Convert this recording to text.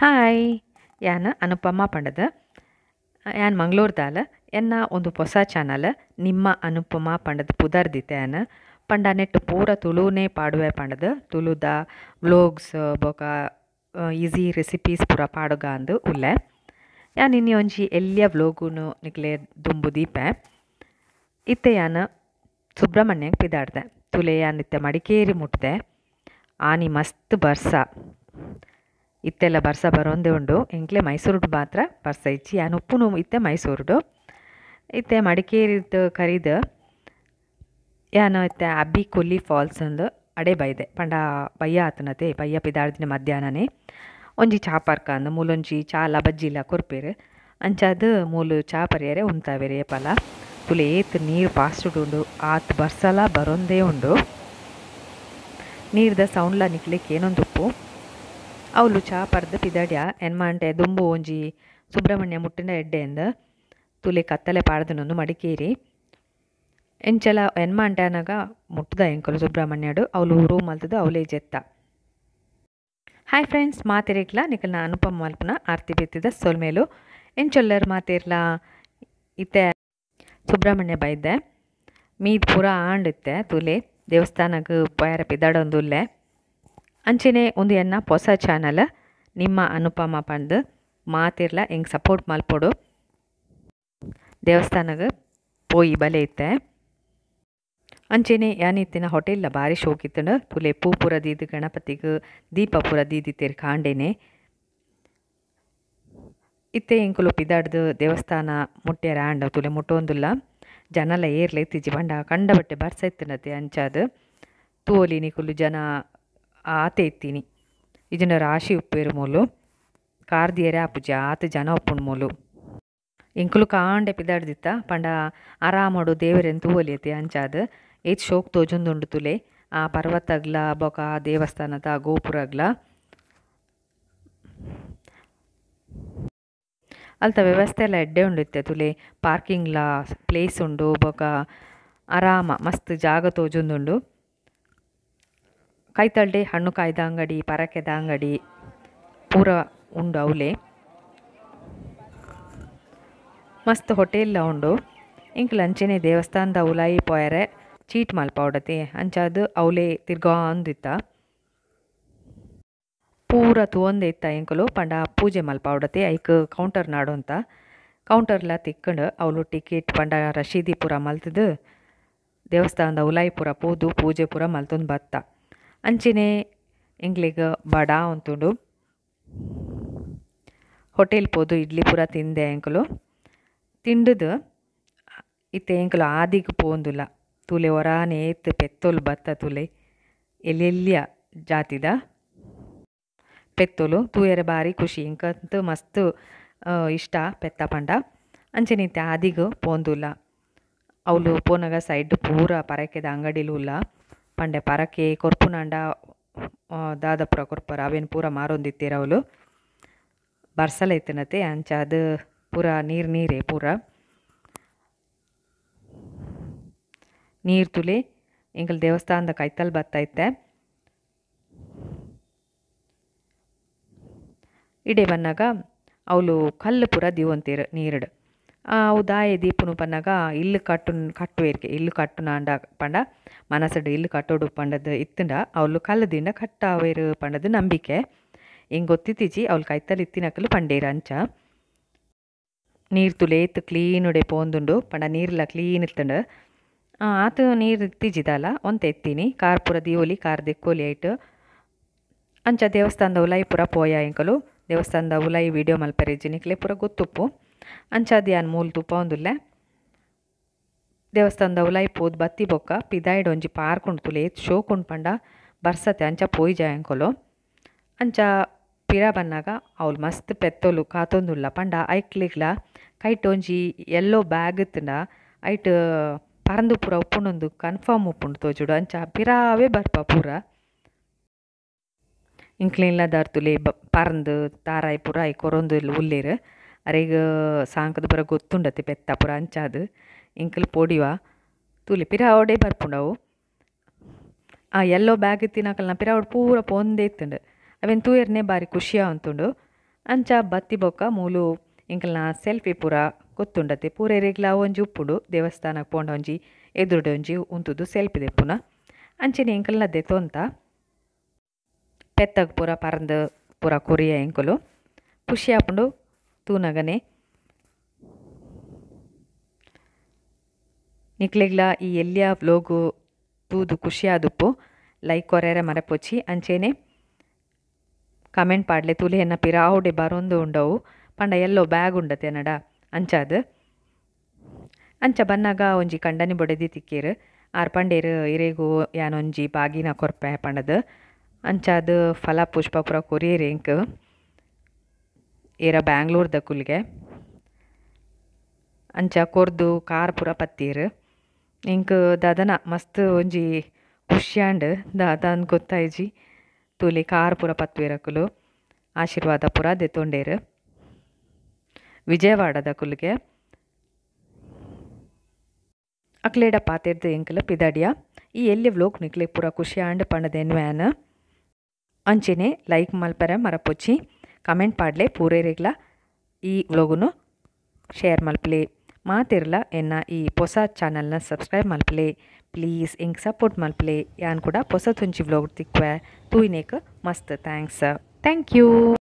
Hi, ಯಾನ್ ಅನುಪಮ ಪಂಡದ, ಯಾನ್ ಮಂಗಳೂರುದಾಲ. ಎನ್ನ ಒಂದು ಹೊಸ ಚಾನಲ್ ನಿಮ್ಮ ಅನುಪಮ ಪಂಡದ ಪುದರ್ದಿತ್ತೆ. ಯಾನ್ ಪಂಡ ನೆಟ್ ಪೂರ ತುಳುನೇ ಪಾಡುವೆ ಪಂಡದ, ತುಳುದ ವ್ಲೋಗ್ಸ್ ಬೊಕ ಈಸಿ ರೆಸಿಪೀಸ್ ಪೂರ ಪಾಡುಗ ಅಂದು ಉಲ್ಲೆ. ಯಾನ್ ಇನ್ನಿ ಒಂಜಿ ಎಲ್ಯ ವ್ಲೋಗುನು ನಿಕ್ಲೆ ದುಂಬು ದೀಪೆ. ಇತ್ತೆ ಯಾನ್ ಸುಬ್ರಹ್ಮಣ್ಯಂಗ್ ಪಿದಾಡ್ದೆ. ತುಲೆ ಯಾನ್ ಇತ್ತೆ ಮಡಿಕೇರಿ ಮುಟ್ದೆ. ಆನಿ ಮಸ್ತ್ ಬರ್ಸ, ಇತ್ತೆಲ್ಲ ಬರ್ಸ ಬರೋಂದೇ ಉಂಡು. ಎಂಕ್ಲೆ ಮೈಸೂರುಡು ಮಾತ್ರ ಬರ್ಸ ಇಜ್ಜಿ. ಯಾನ್ ಉಪ್ಪುನು ಇತ್ತೆ ಮೈಸೂರುಡು. ಇತ್ತೆ ಮಡಿಕೇರಿದ ಕರಿದ ಯಾನ್ ಇತ್ತೆ ಅಬ್ಬಿ ಕೊಲ್ಲಿ ಫಾಲ್ಸ್ ಅಂದು ಅಡೆ ಬೈದೆ. ಪಂಡ ಬಯ್ಯ ಆತನತೆ, ಬಯ್ಯ ಪಿದಾಡ್ದಿನ ಮಧ್ಯಾಹ್ನನೇ ಒಂಜಿ ಚಾ ಪಾರ್ಕ ಅಂದು ಮೂಲೊಂಜಿ ಚಾಲ ಬಜ್ಜಿಲ ಕೊರ್ಪೇರು. ಅಂಚಾದ್ ಮೂಲು ಚಾ ಪರಿಯರೆ ಉಂತಾವೇರು ಏಪಲ. ತುಲೆ ಏತ್ ನೀರು ಫಾಸ್ಟ್ ಉಂಡು, ಆತ್ ಬರ್ಸಲ ಬರೋಂದೇ ಉಂಡು. ನೀರ್ದ ಸೌಂಡ್ಲ ನಿಕ್ಲೆಕ್ ಏನೊಂದುಪ್ಪು. ಅವಳು ಚಾ ಪರ್ದು ಪಿದಡ್ಯ ಎನ್ಮಾಂಟೆ ದುಂಬು ಒಂಜಿ ಸುಬ್ರಹ್ಮಣ್ಯ ಮುಟ್ಟಿನ ಎಡ್ಡೆ ಅಂದ್ ತುಲೆ ಕತ್ತಲೆ ಪಾಡ್ದನೊಂದು ಮಡಿಕೇರಿ. ಎಂಚಲ ಎನ್ಮಾಂಟೆ ಅನಗ ಮುಟ್ಟದ ಎಂಕಲು ಸುಬ್ರಹ್ಮಣ್ಯಡು. ಅವಳು ರೂಮ್ ಮಲ್ತದ ಅವಲೇ ಜೆತ್ತ. ಹಾಯ್ ಫ್ರೆಂಡ್ಸ್, ಮಾತಿರೇಕ್ಲ ನಿಕಲ್ನ ಅನುಪಮ ಮಲ್ಪುನ ಆರ್ತಿ ಬಿತ್ತಿದ ಸೊಲ್ಮೇಲು. ಎಂಚೊಲ್ಲರ್ ಮಾತಿರ್ಲ. ಇತ್ತೆ ಸುಬ್ರಹ್ಮಣ್ಯ ಬೈದೆ ಮೀದ್ ಪೂರ ಆಂಡಿತ್ತೆ. ತುಲೆ ದೇವಸ್ಥಾನಕ್ಕೆ ಪೋಯರ ಪಿದಾಡೊಂದುಲ್ಲೆ. ಅಂಚೆನೆ ಒಂದು ಎನ್ನ ಹೊಸ ಚಾನಲ್ ನಿಮ್ಮ ಅನುಪಮ ಪಂದ್ ಮಾತಿರ್ಲ ಎಂಕ್ ಸಪೋರ್ಟ್ ಮಲ್ಪೊಡು. ದೇವಸ್ಥಾನಗೆ ಪೋಯಿ ಬಲೆ ಇತ್ತೆ. ಅಂಚೆನೆ ಯಾನಿತ್ತಿನ ಹೋಟೆಲ್ಲ ಬಾರಿ ಶೋಕಿತ್ತಂಡು. ತುಲೆ ಪೂ ಪೂರ ದೀದ್ ಗಣಪತಿಗೆ ದೀಪ ಪೂರ ದೀದಿತ್ತೇರು ಕಾಂಡೇನೆ. ಇತ್ತೆ ಎಂಕುಲು ಪಿದಾಡ್ದು ದೇವಸ್ಥಾನ ಮುಟ್ಟ್ಯಾರ ಆಂಡ. ತುಲೆ ಮುಟ್ಟೊಂದುಲ್ಲ, ಜನಲ ಏರ್ಲ ಇತ್ತಿಜ್ಜಿ. ಪಂಡ ಕಂಡ ಬಟ್ಟೆ ಬರ್ಸ ಇತ್ತಿನತೆ. ಅಂಚಾದ್ ತೂವೊಲಿ ನಿಕುಲು ಜನ ಆತೆ ಇತ್ತೀನಿ. ಇಜನ ರಾಶಿ ಉಪ್ಪೇರು ಮೂಲು ಕಾರ್ದಿಯರೆ ಆಪುಜಿ, ಆತ ಜನ ಉಪ್ಪುಂಡು ಮೂಲು. ಎಂಕುಲು ಕಾಂಡೆ ಪಿದಾಡ್ದಿತ್ತ. ಪಂಡ ಆರಾಮಡು ದೇವರೆನ್ ತೂವೊಲಿಯತೆ. ಅಂಚಾದ್ ಏತ್ ಶೋಕ್ ತೋಜೊಂದುಂಡು ತುಲೆ. ಆ ಪರ್ವತಗ್ಲ ಬೊಕ ದೇವಸ್ಥಾನದ ಗೋಪುರಗ್ಲ. ಅಲ್ತ ವ್ಯವಸ್ಥೆ ಎಲ್ಲ ಎಡ್ಡೆ ಉಂಡು ಇತ್ತೆ. ತುಲೆ ಪಾರ್ಕಿಂಗ್ಲ ಪ್ಲೇಸ್ ಉಂಡು, ಬೊಕ ಆರಾಮ ಮಸ್ತ್ ಜಾಗ ತೋಜೊಂದುಂಡು. ಕೈತಲ್ಡೆ ಹಣ್ಣು ಕಾಯ್ದ ಅಂಗಡಿ, ಪರಕೆದ ಅಂಗಡಿ ಪೂರ ಉಂಡು ಅವಲೇ. ಮಸ್ತ್ ಹೋಟೆಲ್ಲ ಉಂಡು. ಎಂಕುಲು ಅಂಚೆನೆ ದೇವಸ್ಥಾನದ ಉಲಾಯಿ ಪೋಯರೆ ಚೀಟ್ ಮಲ್ಪಾವಡತೆ. ಅಂಚಾದ್ ಅವಲೇ ತಿರ್ಗಾಂದಿತ್ತ ಪೂರ ತೂವೊಂದೇ ಇತ್ತ ಎಂಕುಲು. ಪಂಡ ಪೂಜೆ ಮಲ್ಪಾವಡತೆ ಐಕ್ ಕೌಂಟರ್ ನಾಡೊಂತ. ಕೌಂಟರ್ಲ ತಿಕ್ಕಂಡು ಅವಳು ಟಿಕೆಟ್ ಪಂಡ ರಶೀದಿ ಪೂರ ಮಲ್ತದು ದೇವಸ್ಥಾನದ ಉಲಾಯಿ ಪೂರ ಪೋದು ಪೂಜೆ ಪೂರ ಮಲ್ತೊಂದು ಬತ್ತ. ಅಂಚೆನೆ ಎಂಕ್ಲೆಗ್ ಬಡ ಉಂತುಂಡು. ಹೋಟೆಲ್ ಪೋದು ಇಡ್ಲಿ ಪೂರ ತಿಂದೆ ಎಂಕುಲು. ತಿಂಡುದು ಇತ್ತೆ ಎಂಕುಲು ಆದಿಗ್ ಪೋಂದುಲ್ಲ. ತುಲೆ ಒರಾನೆ ಏತ್ ಪೆತ್ತೊಲು ಬತ್ತ ತುಲೆ. ಎಲ್ಲೆಲ್ಲಿಯ ಜಾತಿದ ಪೆತ್ತೊಲು ತೂಯರೆ ಬಾರಿ ಖುಷಿ. ಎಂಕಂತ ಮಸ್ತ್ ಇಷ್ಟ ಪೆತ್ತ ಪಂಡ. ಅಂಚೆನೆ ಇತ್ತೆ ಆದಿಗ್ ಪೋಂದುಲ್ಲ. ಅವಳು ಪೋನಗ ಸೈಡ್ ಪೂರ ಪರಕೆದ ಅಂಗಡಿಲು ಉಲ್ಲ. ಪಂಡೆ ಪರಕೆ ಕೊರ್ಪುನಾಂಡ ದಾದ ಪೂರ ಕೊರ್ಪರ ಅವೇನು ಪೂರ ಮಾರೊಂದಿತ್ತೀರ ಅವಳು. ಬರ್ಸಲ ಇತ್ತಿನತೆ. ಅಂಚಾದ್ ಪೂರ ನೀರು ನೀರೇ ಪೂರ ನೀರು ತುಲೆ. ಎಂಕಲ್ ದೇವಸ್ಥಾನದ ಕೈತಲ್ ಬತ್ತ ಇತ್ತೆ. ಇಡೆ ಬನ್ನಾಗ ಅವಳು ಕಲ್ಲು ಪೂರ ದೀವೊಂತೀರು ನೀರುಡು. ಅವು ದಾಯೆ ದೀಪುನು ಪನ್ನಾಗ ಇಲ್ಲು ಕಟ್ಟು ಕಟ್ಟುವೇರ್ಕೆ. ಇಲ್ಲು ಕಟ್ಟುನಾಂಡ ಪಂಡ ಮನಸ್ಸುಡು ಇಲ್ಲು ಕಟ್ಟೋಡು ಪಂಡದು ಇತ್ತಂಡ ಅವಳು ಕಲ್ಲು ದಿಂಡ ಕಟ್ಟಾವೇರು ಪಂಡದು ನಂಬಿಕೆ. ಎಂಗ್ ಗೊತ್ತಿತ್ತೀಜಿ. ಅವಳು ಕೈತಲ್ ಇತ್ತಿನಕಲು ಪಂಡೇರು ಅಂಚ. ನೀರು ತುಲೆ ಏತ್ ಕ್ಲೀನ್ ಉಡೆ ಪೋಂದುಂಡು. ಪಂಡ ನೀರ್ಲ ಕ್ಲೀನ್ ಇತ್ತಂಡು. ಆತ ನೀರು ಇತ್ತೀಜಿದಲ್ಲ ಒಂತೆ ಎತ್ತೀನಿ. ಕಾರ್ ಪೂರ ದೀವೊಲಿ, ಕಾರ್ ದೆಕ್ಕೋಲಿ ಐಟ್. ಅಂಚ ದೇವಸ್ಥಾನದ ಉಲಾಯಿ ಪೂರ ಪೋಯ ಎಂಕಲು. ದೇವಸ್ಥಾನದ ಉಲಾಯಿ ವಿಡಿಯೋ ಮಲ್ಪೆರೆಜ್ಜಿ, ನಿಕ್ಲೆ ಪೂರ ಗೊತ್ತುಪ್ಪು. ಅಂಚಾದ್ ಯಾನ್ ಮೂಲು ತೂಪಾವೊಂದುಲ್ಲೆ. ದೇವಸ್ಥಾನದ ಉಲಾಯಿ ಪೋದು ಬತ್ತಿ ಬೊಕ್ಕ ಪಿದಾಯ್ಡ್ ಒಂಜಿ ಪಾರ್ಕ್ ಉಂಡು ತುಲೆ. ಏತ್ ಶೋಕ್ ಉಂಡು ಪಂಡ ಬರ್ಸತೆ. ಅಂಚ ಪೋಯಿಜ ಎಂಕುಲು. ಅಂಚ ಪಿರ ಬನ್ನಾಗ ಅವಳು ಮಸ್ತ್ ಪೆತ್ತೊಲು ಕಾತೊಂದುಲ್ಲ. ಪಂಡ ಐಕ್ಲೆಗ್ಲ ಕೈಟ್ ಒಂಜಿ ಎಲ್ಲೋ ಬ್ಯಾಗ್ ಇತ್ತಂಡ ಐಟ್ ಪರಂದು ಪೂರ ಉಪ್ಪುಂಡೊಂದು ಕನ್ಫರ್ಮ್ ಉಪ್ಪುಂಡು ತೋಜುಡು. ಅಂಚ ಪಿರಾವೇ ಬರ್ಪ ಪೂರ. ಇಂಕ್ಲೆನ್ಲ ದಾರ್ತುಲೆ ಪರಂದು ತಾರಾಯಿ ಪೂರ I ಕೊರೊಂದು ಉಲ್ಲೇರು. ಅರೆಗ್ ಸಾಂಕದ ಪೂರ ಗೊತ್ತುಂಡತೆ ಪೆತ್ತ ಪೂರ. ಅಂಚಾದ್ ಎಂಕುಲು ಪೋಡಿವ ತೂಲೆ ಪಿರಾವಡೆ ಬರ್ಪುಂಡವು. ಆ ಎಲ್ಲೋ ಬ್ಯಾಗ್ ಇತ್ತಿನಕಲ್ನ ಪಿರಾವಡ್ ಪೂರ ಪೋಂದೇ ಇತ್ತುಂಡು. ಅವೆನ್ ತೂಯರ್ನೆ ಬಾರಿ ಖುಷಿ ಆವಂತುಂಡು. ಅಂಚ ಬತ್ತಿ ಬೊಕ್ಕ ಮೂಲು ಎಂಕಲ್ನ ಸೆಲ್ಫಿ ಪೂರ ಗೊತ್ತುಂಡತೆ ಪೂರೆರೆಗ್ಲಾ ಒಂಜಿ ಉಪ್ಪುಂಡು ದೇವಸ್ಥಾನಕ್ಕೆ ಪೋಂಡ ಒಂಜಿ ಎದುರುಡೆ ಒಂಜಿ ಉಂತುದು ಸೆಲ್ಫಿ ದೆಪ್ಪುನ ಅಂಚನೆ ಎಂಕಲ್ನ ದೆತೊಂತ ಪೆತ್ತಗ್ ಪೂರ ಪರಂದು ಪೂರ ಕೊರಿಯ ಎಂಕುಲು ಖುಷಿ ಆಪುಂಡು ತೂನಗನೆ ನಿಕ್ಲೆಗ್ಲ ಈ ಎಲ್ಲಿಯ ವ್ಲೋಗು ತೂದು ಖುಷಿ ಆದುಪ್ಪು ಲೈಕ್ ಕೊರ್ಯರೆ ಮರಪೊಚ್ಚಿ ಅಂಚೆನೆ ಕಮೆಂಟ್ ಪಾಡ್ಲೆ ತೂಲೆ ಎನ್ನ ಪಿರಾವುಡೆ ಬರೊಂದು ಉಂಡವು ಪಂಡ ಎಲ್ಲೋ ಬ್ಯಾಗ್ ಉಂಡತೆ ನಡ ಅಂಚಾದ್ ಅಂಚ ಬನ್ನಾಗ ಒಂಜಿ ಕಂಡನಿ ಬೊಡೆದಿ ತಿಕ್ಕೇರು ಆರ್ ಪಂಡೇರು ಇರೆಗು ಯಾನೊಂಜಿ ಬಾಗಿನ ಕೊರ್ಪೆ ಪಂಡದು ಅಂಚಾದ್ ಫಲ ಪುಷ್ಪ ಪೂರ ಕೊರಿಯೆರ್ ಎಂಕ್ ಏರ ಬ್ಯಾಂಗ್ಳೂರ್ದ ಕುಲ್ಗೆ ಅಂಚ ಕೊರ್ದು ಕಾರ್ ಪೂರ ಪತ್ತೀರು ಎಂಕ್ ದಾದನ ಮಸ್ತ್ ಒಂಜಿ ಖುಷಿಯಾಂಡ್ ದಾದ ಗೊತ್ತಾಯ್ಜಿ ತೂಲೆ ಕಾರ್ ಪೂರ ಪತ್ತುವೆರ್ ಆಶೀರ್ವಾದ ಪೂರ ದೆತೊಂಡೇರು ವಿಜಯವಾಡದ ಕುಲ್ಗೆ ಅಕ್ಲೇಡ ಪಾತೆರ್ದು ಎಂಕಲ ಪಿದಾಡಿಯ ಈ ಎಲ್ಲಿ ವ್ಲೋಗ್ ನಿಕ್ಲೆ ಪೂರ ಖುಷಿ ಆಂಡ್ ಪಂಡದ ಎನ್ವ್ಯಾನ್ ಅಂಚೆನೆ ಲೈಕ್ ಮಲ್ಪರೆ ಮರಪೊಚ್ಚಿ ಕಮೆಂಟ್ ಪಾಡ್ಲೆ ಪೂರೇರೆಗ್ಲ ಈ ವ್ಲೋಗುನು ಶೇರ್ ಮಲ್ಪಲೆ ಮಾತಿರ್ಲ ಎನ್ನ ಈ ಹೊಸ ಚಾನಲ್ನ ಸಬ್ಸ್ಕ್ರೈಬ್ ಮಲ್ಪಲೆ ಪ್ಲೀಸ್ ಎಂಕ್ ಸಪೋರ್ಟ್ ಮಲ್ಪಲೆ ಯಾನ್ ಕೂಡ ಪೊಸ ತುಂಚಿ ವ್ಲೋಗ್ ತಿಕ್ವೆ ತೂಯಿನೇಕ್ ಮಸ್ತ್ thanks thank you.